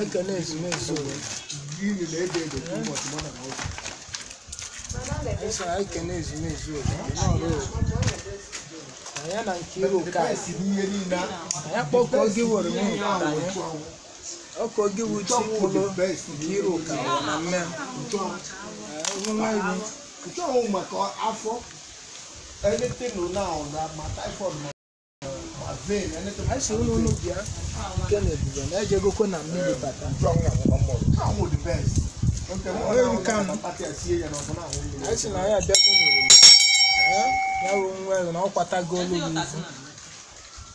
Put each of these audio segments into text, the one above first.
Ekene ezumezu esa ekene ezumezu anya na Nkiruka anyị akpọkọ gị were m anyị ọkọ gị wuchi kwuru Nkiruka na mme nwa ibi nke ọhụụ maka afọ anything now na ma typhoid ma vein anything. Anyị si unu unu bịa nke na ebube na ejegokwe na mmiri bata. Ahụ the best. Anyị si na anyị abịago n'oriri ya wụ nwa elu na ọ kwatago olu gị izu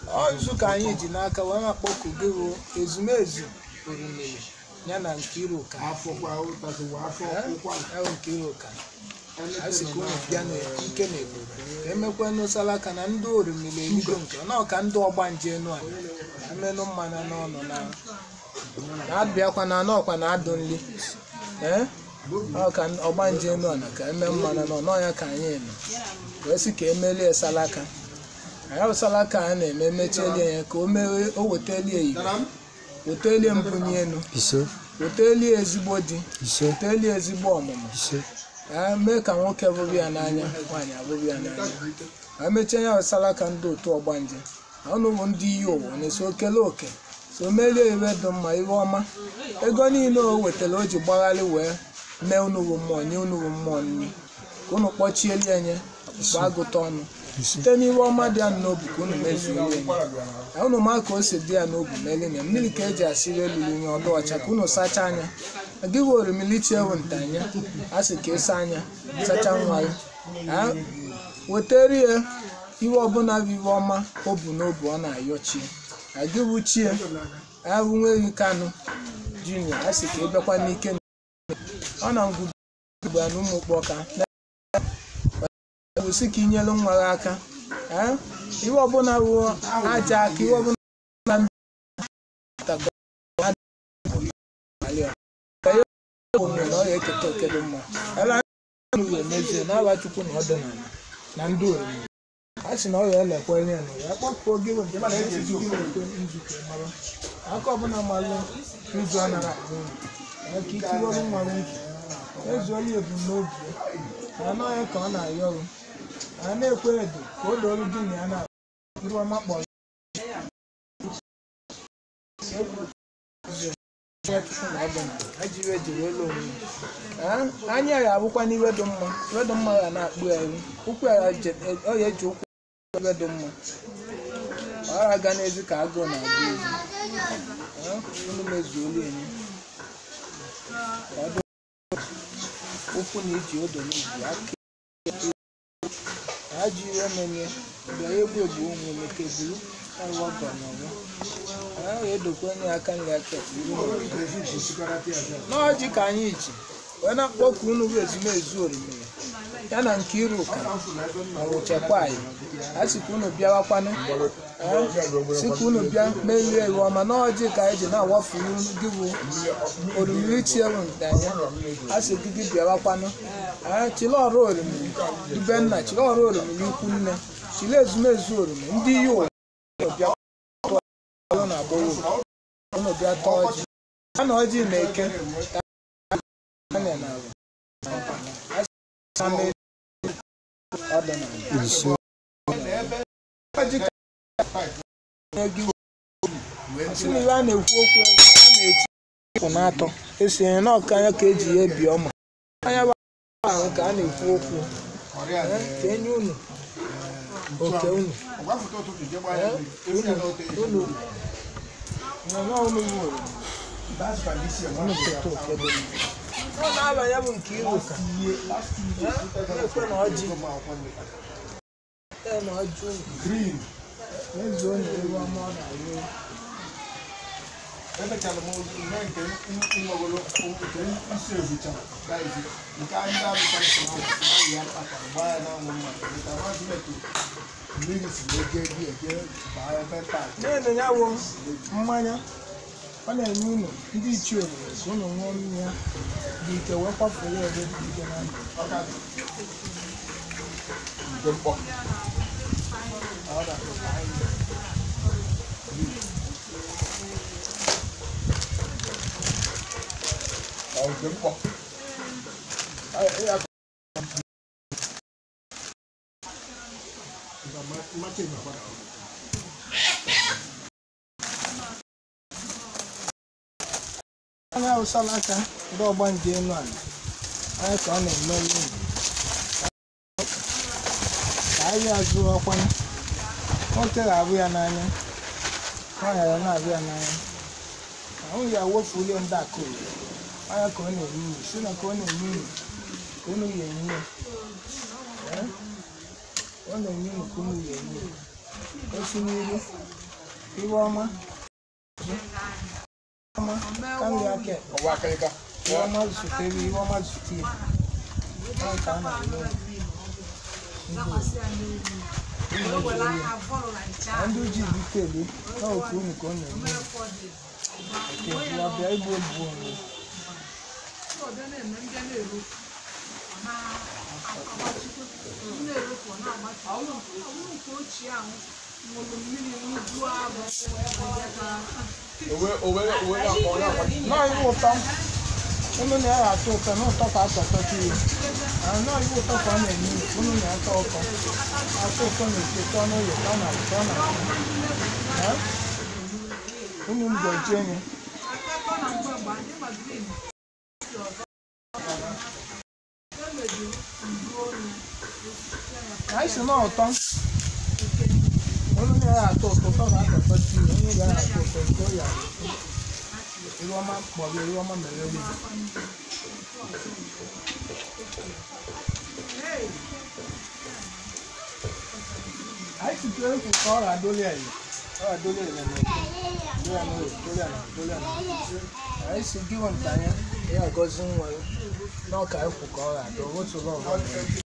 ọ nzu ka anyị ji n'aka wee na-akpọku gị wụ ezumezu orimiri ya na Nkiruka ya wụ Nkiruka. A sị ka unu bịa n'ike na ebube ka emekwanụ salaka na ndị orimiri erigo nke na ọka ndị ọgbanje enu ala emenụ mmanya n'ọnụ na na-abịakwa na anọkwa na adụ nli ee ọka ọgbanje enu ala ka eme mmanya n'ọnụ ya ka anyị nọ wee sị ka emelie salaka anyị bụ salaka a na-eme emechelie ya ka o wetalie igbe wetelie mbunye elu wetelie ezigbo di wetelie ezigbo ọmụmụ mee ka nwoke bụrụ ya n'anya nwaanyị abụrụ ya n'anya emechaa ya salaka ndị otu ọgbanje ọnụ bụ ndị iyi ụwa na-eso okele oke so merie iwe dị mma iwe ọma ego niile o wetara o ji gbagharị wee mee unuwu mmụọ nye unuwu mmụọ nri ka unu kpọchielie nye akpụkpọ agụta ọnụ site n'iwe ọma dị ya n'obi ka unu mezuo ya na unu ma ka o si dị ya n'obi melie ya mmiri ka eji asịrị elulu nye ọdụ ọcha ka unu sachaa anya gị wụ orimili ewu ntanya a sị ka ịsa anya sacha nwa gị wetara ya iwe ọbụla bụ iwe ọma o bu n'obi ọ na-ayọchie agị wuchie ahụ nweghị Kanụ Junior a sị ka ị bịakwa n'ike ọ na ngwugbe na ụmụ kpọka kwụsị ka inyelu nwa gị aka iwe ọbụla bụ aja aka iwe ọbụla na ọ ga-eketa oke dị mma emezie n'aba Chukwu na ọdịnala na ndị oriri a sị na ọ ga-elekwa ihe na ya kpọpụo gị bụ nke nzukọ mara aka ọbụla malụ nzu anaghị ahụ ka itiwere nwa gị nzu ezuola ebumnobi ya na anọghị ka ọ na-ayọ ọrụ a na-ekwe edo ka o dooru gị na ya na ndị ọma kpọrọ anya ya abụkwa n'iwe dị mma iwe dị mma ya na-akpụ ya ihu ụkwụ ya ọ ya eji ụkwụ iwe dị mma ọ aga n'ezi ka agụụ na-agụ ezi unu mezuolu enyi ụkwụ na iji odo n'ibu aka ajọ iwe menye bịa egbu egbu onwe meke buru ọgọ n'ọgbọ a ga-edokwa onye aka nri aka n'ọjị ka anyị ji wee na-akpọku unu bụ ezumezu orimiri ya na Nkiruka ma wụchekwa anyị a sị ka unu bịawakwanụ sị ka unu bịa merie iwu ọma n'ọjị ka anyị ji na-awafu gị bụ orimiri chiewu ntanya a sị gị gị bịawakwanụ chile ọrụ orimiri dube nna chile ọrụ orimiri ikwu nne chile ezumezu orimiri ndị iyi ụwa unu bịa tọọ ọjị a na ọjị na-eke ọdịnala a na-ekwu okwu a na-echi kwụ n'atọ esinye n'ọka anya ka eji ya ebi ọma anya bụ ahụ ka a na-ekwu okwu ka enye unu oke unu unu ọ na-abanye bụ Nkiruka na-ekwe na ọjị na ọjị unu mezuo na ewu ọma ọ na-arụ. Emechara m mee nke nwegoro nke isi ebuchara nke anyị na-abụcha ya kpatara gbaa ya n'anwụ mmadụ mmiri si ege gị ege baa ebe paakị na-enye ya bụ mmanya ọ na-enye unu ndị ichie obodo ka unu ṅụọ mmiri ya dị ike wee kwafuo ya ebe dị ike na ndụ. Nke mkpọ. Onye awụsala aka ndị ọgbanje enu ala onye ka ọ na-eme unu ka anyị azụ ọkwa nwoke ga-abụ ya n'anya, nwaanyị ya na-abụ ya n'anya, ahụ ya wefulie ndị akụ onye ka ọ na-eme unu si na ka ọ na-eme unu ka unu ya enye ya. Ọ na-enye unu ka unu ya enye ya. O si n'iru iwe ọma ọma ka nri aka ekpe. Ọwa akịrịka. Iwe ọma zutere iwe ọma zute ya. Ọ ka a na-eme unu. Ndị ji bute elu na otu unu ka ọ na-eme unu. Eke bịa bịa igbu egbu onwe. Owe owe owe na-akpọ na-akpọ. Nọọ iwe ụtọ unu na-atọ ụtọ na ụtọ ka atọtọta ihe. Nọọ iwe ụtọ ka ọ na-eme unu, unu na-atọ ụtọ atọ ụtọ na-ete tọ n'ụlọ tọ na tọ na unu ngọjie ya. Anyị si na ụtọ unu na-atọ ụtọ ụtọ ka atọtọta ihe unu ga-atọ ụtọ nke ya. Iwe ọma kpọrọ iwe ọma mere elu. Anyị sitere ekwu ka ọ ga-adoli anyị. Ọ ga-adoli anyị na eke. Doli ya n'oye, doli ya na, doli ya na. Anyị si gị nta ya, ya agọzi nwa ya. N'ọka ekwu ka ọ ga-adọ, otu ụlọ ọgọ na.